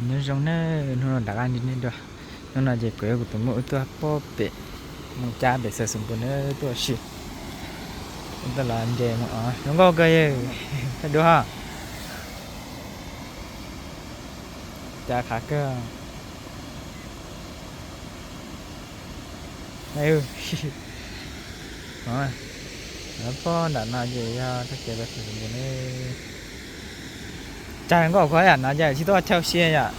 Nyob zoo nawb, hnub no rov qab ntsib nej dua. Hnub no ces kuv yuav kuv tus muam wb tuaj pob pem, mus cab pem Xav Xus Npus nawb, tuaj ua si. Wb tuaj los nce mus os, zoo nkauj kawg, peb dua. Cab qab kawg. Pob nram no ces yog txoj kev pem Xav Xus Npus nawb. Cag nkauj kawg yam no ces tsis tuaj chaw sia yom.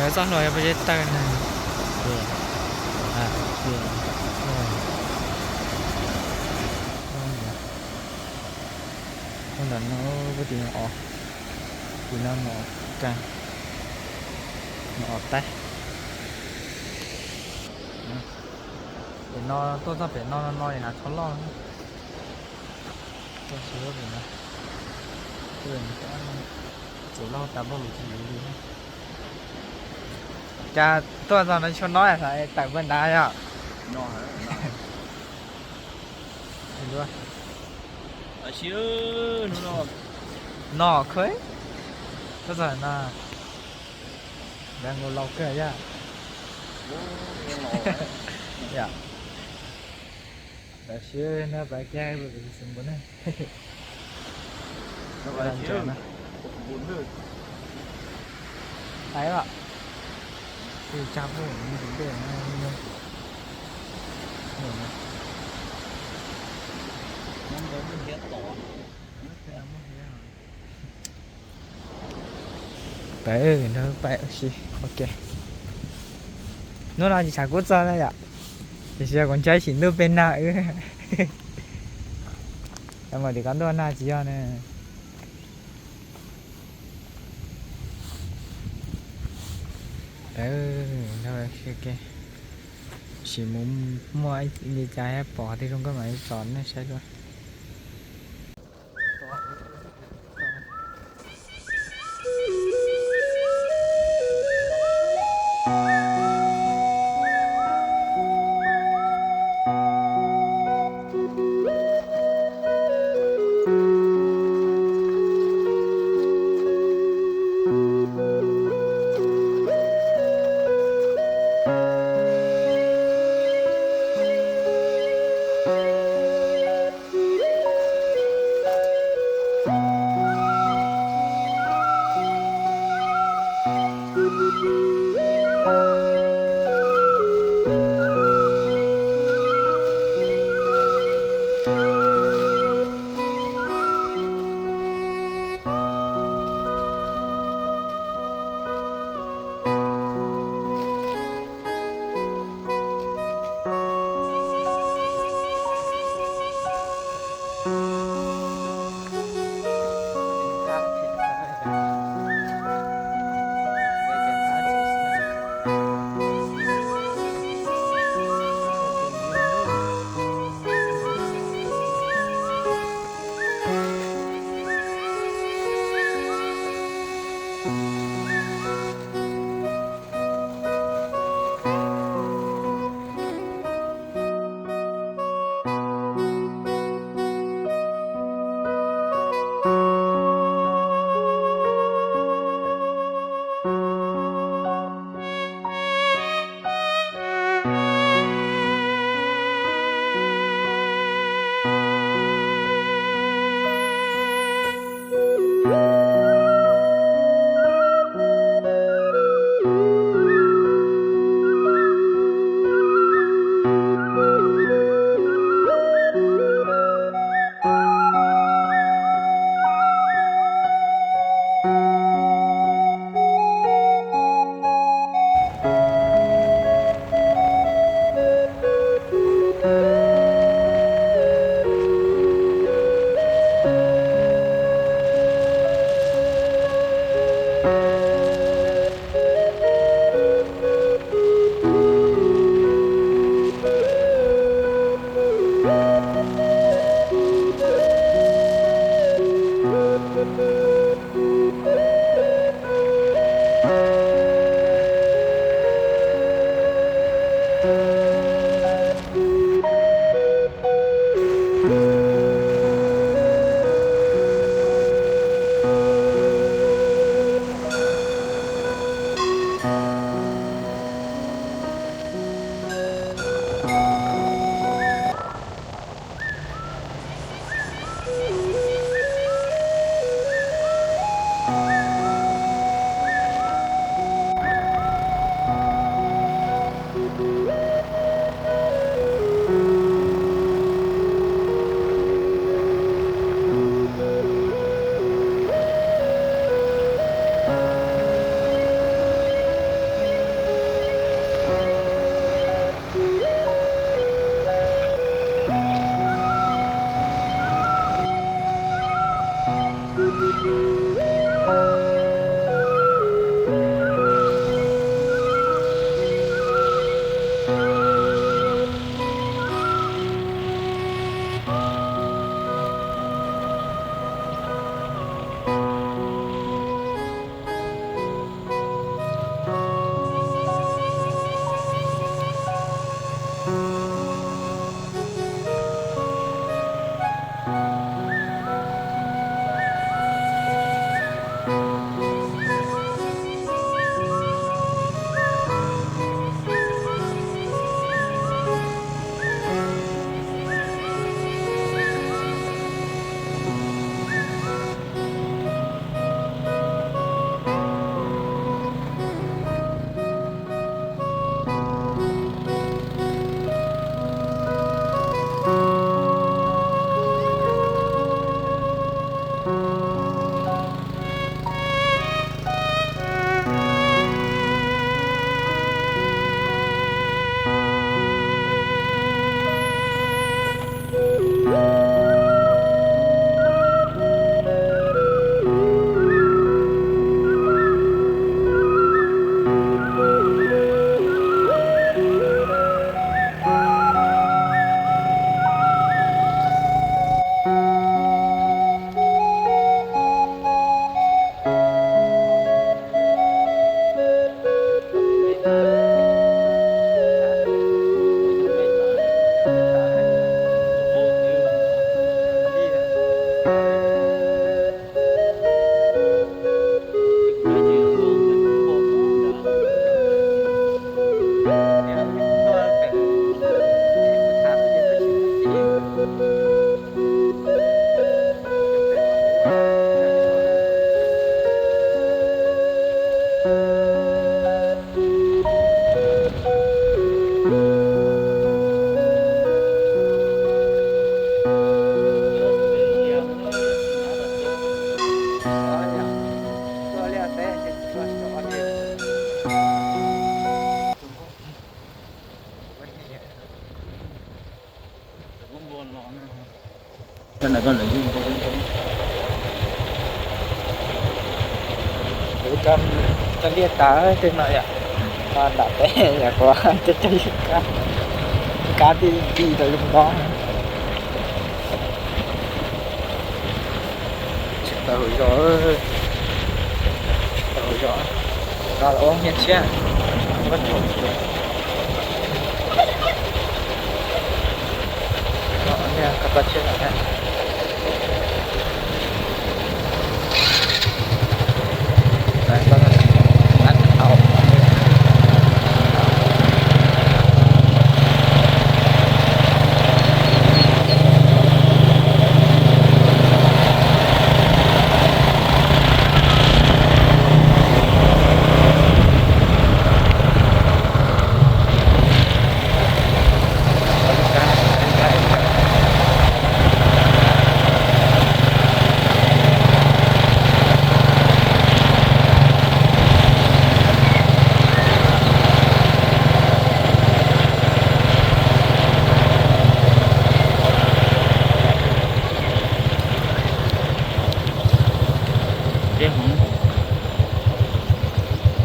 Txoj hlua yog pob zeb tawg na. Ntawm no puag tim no, tim no mus os, mus os taib. Pem no tuaj txog pem no no no es hav tsho loj. Tuaj xyuas pem no, txiv loj tas npaum li tsis yuav li. Cas tuaj txog no tshuav no tawm npaum nrad yom. No kawg, tuaj txog no, nrad nkaus laus kawg yom. Yom. Tam sim no pais kiag pem Xav Xus Npus na. Pais os. Tus tsa pum tus dej no. Pais nrog pais ua si ua ke. Hnub no tsis tshav kub txog na yom, tiam sis yog kuv ntsia ib sim ntuj peb nag wb. Cov mam tim qab ntuj nag tsis yog na. Pais nrog ua si ua ke, sim mus muaj ib li cas pom qhov twg zoo nkauj mam li tsom nej saib dua. Cov liaj tas tej no yom, nram teb yom, kuv coj coj yus kab, kab tij tij rau yus nkob. Tsis tau hauv zos, tsis tau hauv zos, no los ua nyiaj tshiab, muab thaum niag ko tau tshiab lawm thiab.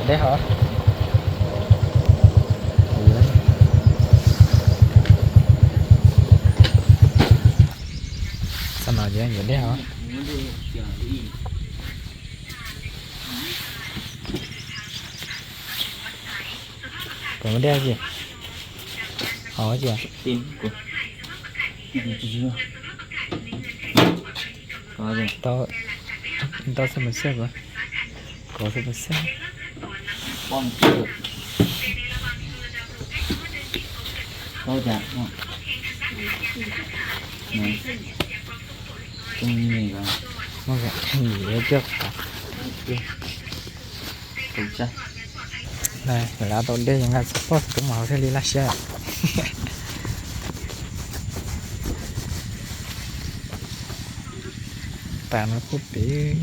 Deb hov. Txog no ces yuav deb hov. Puas muaj dej tsis? Hov tsis? Tau, tau xab pes xab, kuv, kuv xab pes xab. Muaj coj qab. Lawv tau dej yog nqa xov poj tub mas hauv thiaj li laj siab. Tas no kuj pem.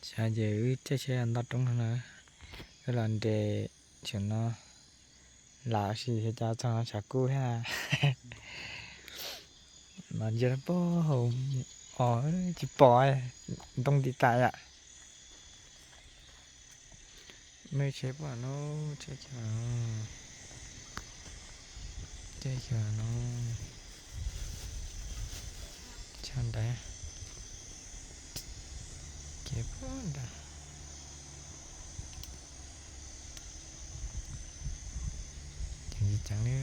Xyov ces wb caij tsheb nto roob no na, wb los nres tseem no, lam sis xyov cas txog no tshav kub thiab. Mas ntsia pog hauv os tsis pom, ntoo nti tas yam. Mej tsheb pom no, tsheb chaw, tsheb chaw no, chaw ntawd, kev pom ntawd. Ceev ceev li.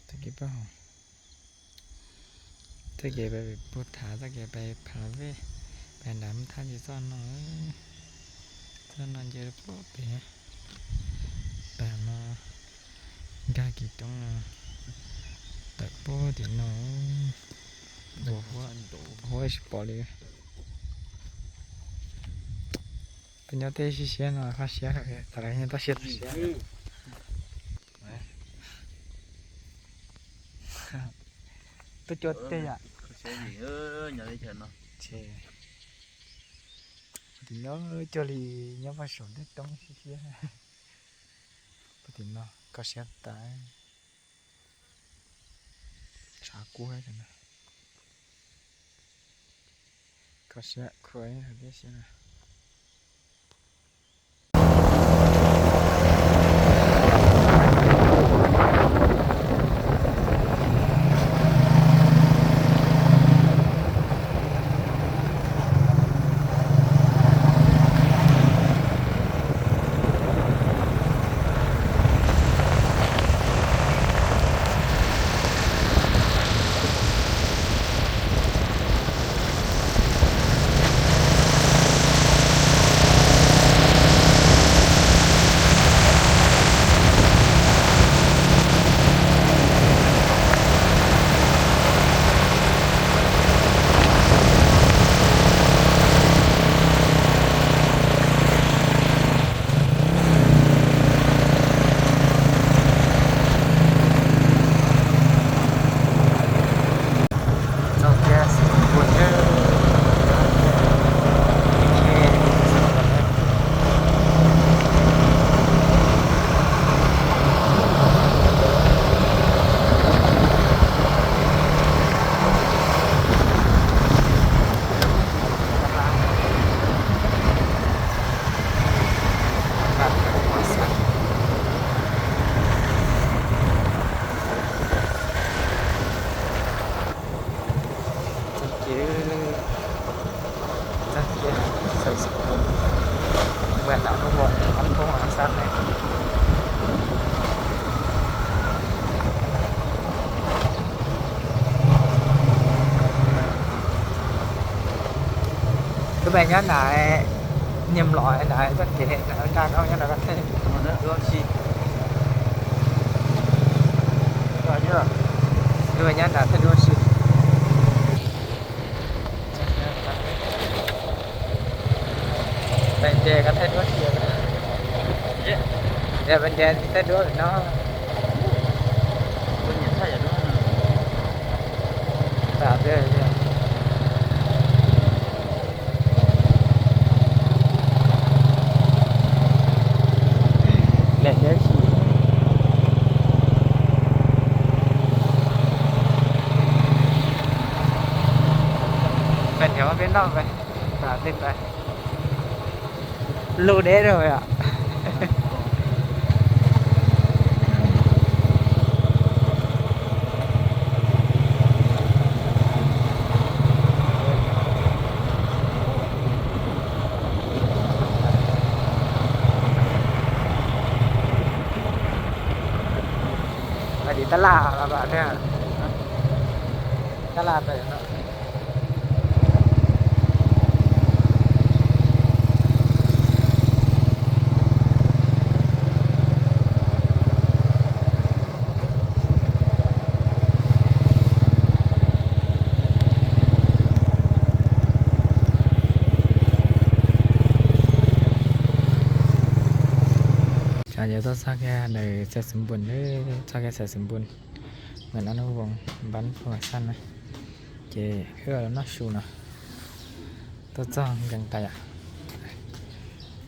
Tag kis pab hauv, tag kis pab pem puag thav, tag kis pab phav vej, pab nrad muaj thaj ces txoj no, txoj no nce rau puag pem, pab no nkag kiv roob no, tawm puag tim no, ua huab, huab tsis pom li. Peb nyob teb siab siab no kho siab, tas lawv nyob toj siab toj siab. Tuaj cuab tej yam. Tim nyob cuag li nyob paj saum tej roob siab siab. Puag tim no kho siab tas. Tshav kub no. Kho siab khuav thiab siab na. Nyob nram, niag mlom nram txoj kev nram no, nyob nram koj thaij. Nyob nram thaij duab si. Pas ntes koj thaij duab si. Pas ntes tsis thaij duab no. Peb noj, peb tas tej tas, lug deb rau yom. Tim tab laj los, tab laj. Cov yog tuaj txog kiag ntawm Xais Xais Npuas, txog kiag Xais Xais Npuas, Mem Nab Nub Voos, npab Phu Mas Xaj na. Ces wb los noj su no, tuaj txog nkees tas yom.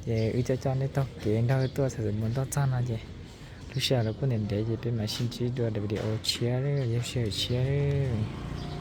Ces wb coj coj nej taug kev nrog wb tuaj Xais Xais Npuas tuaj txog no ces lub sij hawm los kuj ntev ntev ces peb mam sib ntsib dua daim video tshiab, yog sij hawm tshiab.